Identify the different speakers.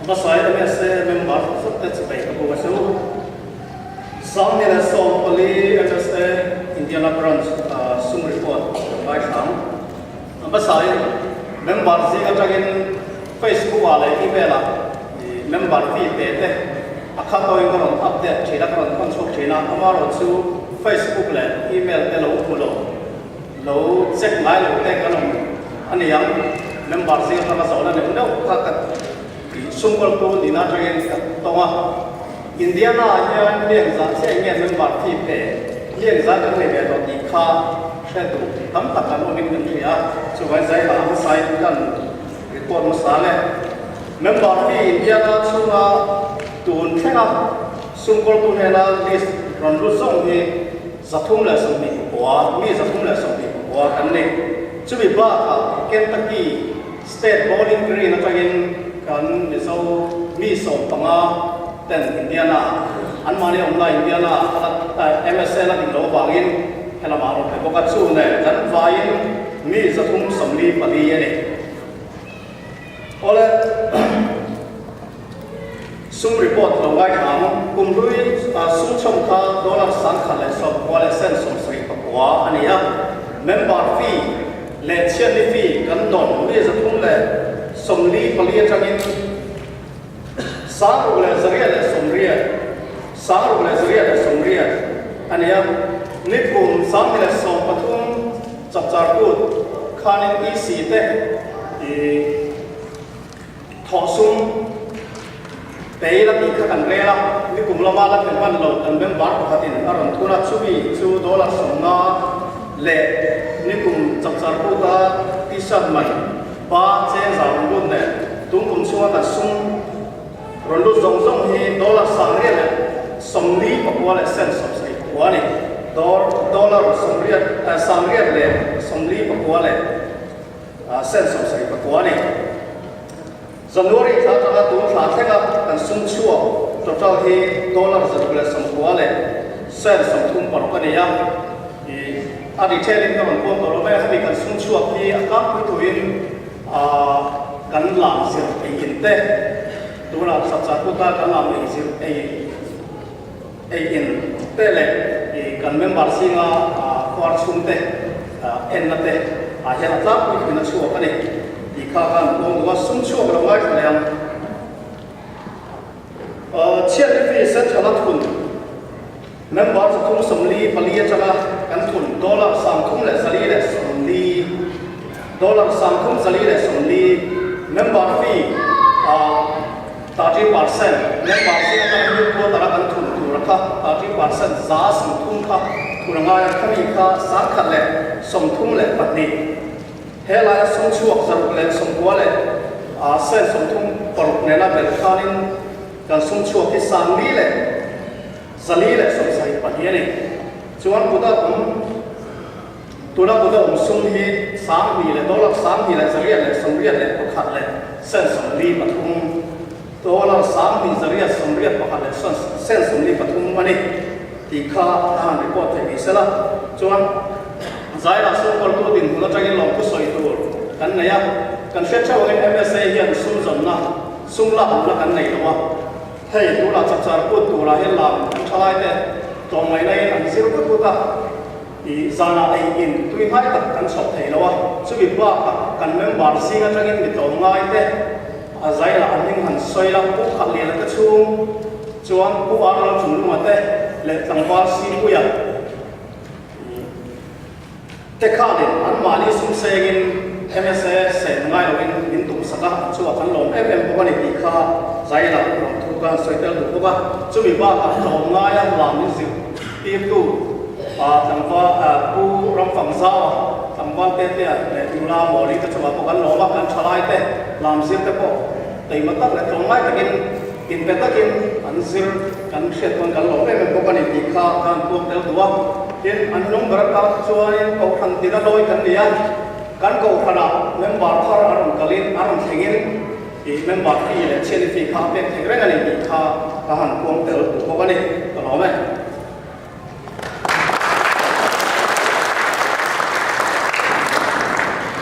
Speaker 1: Hmasai MSA member zet te chibai ka bu a chu. 2014 MSA Indiana Branch sum report kan ngaithla ang. Hmasai member zing atangin Facebook ah leh email ah member fee pe te a khat tawhin ka rawn update thin a, ka rawn thawn chhuak thin a. Amaherawhchu Facebook leh email te lo hmu lo. Lo check ngai lo te kan awm a ni ang, member zing atanga zawhna neuh neuh kha ka tih sum kawltu nihna atangin ka tawng a. Indiana ah hian mi engzah chiah nge member fee pe, mi engzah kan nei ve tawh tih kha hre duh tam tak kan awmin kan hria a, chuvai zai lah hmasain kan report hmasa ang e. Member fee Indiana chhunga tun thlenga sum kawltu hnena list rawn lut zawng hi 329, mi 329 kan ni. Chumi bakah Kentucky State Bowling Green atangin kan Mizo mi 15 ten Indiana anmahni awmna Indiana MSA la ding lo avangin helamah rawn pe bawk a, chu nen kan vaiin mi 344 a ni. Awle. Sum report lo ngaithla ang. Kum hlui sum chhawm kha dollar 119.79 a ni a. Member fee leh chhiatni fee kan dawn mi 344 atangin 6880, 6880 a ni a. Nikum 2013 chapchar kut khanin EC te ih. Thawhsum pei la tih kha kan rel a, nikum lama la pe hman lo kan member pakhatin a rawn thun a, chumi chu dollar 50 leh nikum chapchar kuta t-shirt man ba cheng za rawn lut nen tum kum chhunga kan sum rawn lut zawng zawng hi dollar 849.79 a ni. Dollar 849 a ni. January thla atanga tun thla thlenga kan sum chhuak total hi dollar 169.36 a ni a. Ih, a detail in ka rawn puang tawh lo mai a, hemi kan sum chhuak hi a tlangpui tuin kan lam zir ei in te, tunah chapchar kuta kan lam ei zir ei ei in te leh kan member zinga khuar chhung te enna te ah hian a tlangpui thuin a chhuak a ni tih kha khan puang duh a, sum chhuak lo ngaithla leh ang. Chhiatni fee central a thun member 344 atanga kan thun dollar 3,440, dollar 3,440 member fee 30%, member zing atanga new quarter a kan thun tur a kha 30% 30% kha thun a ngai a, khami kha 132. He laia sum chhuak 696.36 nena belh khanin kan sum chhuak hi 4,472 a ni. Chuan kuta awm tuna kuta awm sum hi 2,000 leh dollar 2,881.43, dollar 2,881.43 a ni tih kha a han report theih ni sela. Chuan Zairah sum kawltu dinhmun atangin lawmthu sawi tur kan nei a, kan hriat theuh angin MSA hian sum zawnna, sum lakluhna kan nei lo a. Hei, tunah chapchar kut turah hian lam an thalaite tlawmngaihna in an zir vut vut a, ih zanah ei in tui hnai tak kan chhawp thei lo a, chumi bakah kan member zing atangin mi tlawmngaite a zairah an hming han sawi la, Pu Khatliana te chhung chuan Pu Arnold Chunglunga te leh tlangval Sipuia, Te khanin anmahni sum sengin MSA sen ngai loin min tum sak a, chuvah kan lawm em em bawk a ni tih kha Zaila rawn thu khan sawi tel duh bawk a. Chumi bakah tlawm ngaia lam min zir tirtu tlangval Pu Ramfangzaua tlangval Tetea leh nula Mawli te chungah pawh kan lawm a, kan thalai te lam zir te pawh teima tak leh tlawm ngai takin inpe takin an zir kan hriat pawn kan lawm em em bawk a ni tih kha ka han puang tel duh a. Tin, an hnung ber atan chuanin Kohhran tina lawi kan ni a, kan Kohhranah member thar a rawn kalin a rawn thlengin ih member fee leh chhiatni fee kha a pek theih reng a ni tih kha ka han puang tel duh bawk a ni. Ka lawm e.